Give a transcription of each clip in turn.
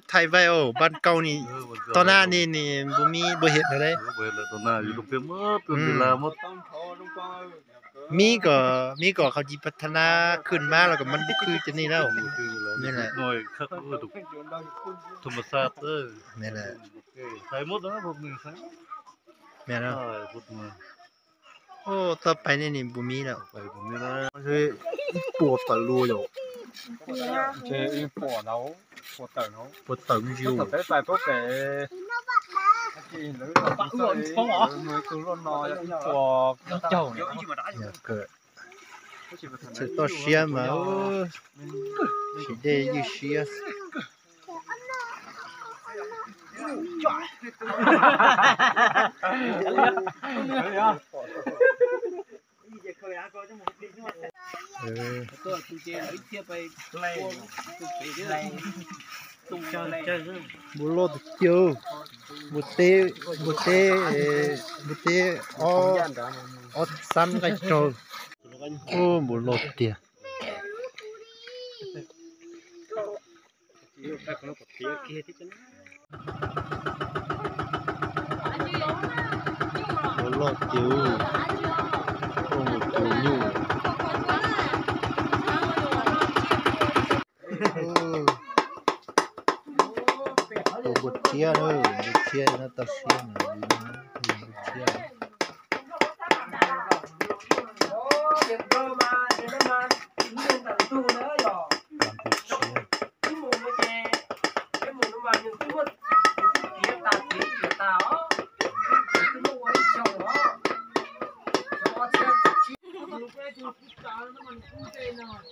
Thaij vai os, ban kau ni, tau na ni ni npu mi npu hiam no le. Mi kom, mi kom qhov ci pa tha na khwj mas los kom mas npu khwj cov ni lauj. Ub, tau pais ne ni npu mi lawm. Ib puas tawm luaj yom. Puas tawm ntsis. Txawm toj siab mas, siv dej ywj siab. Npua loj tiag tiag, npua teb, npua teb, npua teb ob, ob xab nqaij raug. Ub, npua loj tiag. Npua loj tiag, ub, tus nyuj. Tus npua thiab, npua thiab no tau siab mas, npua thiab.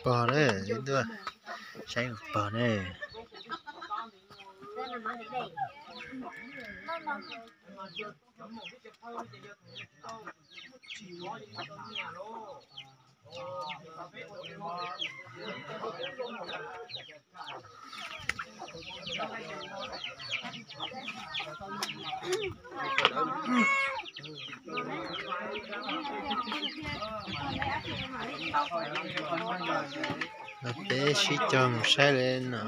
Pog ne, tuaj saib pog ne. Peb sib cog mus saib li no.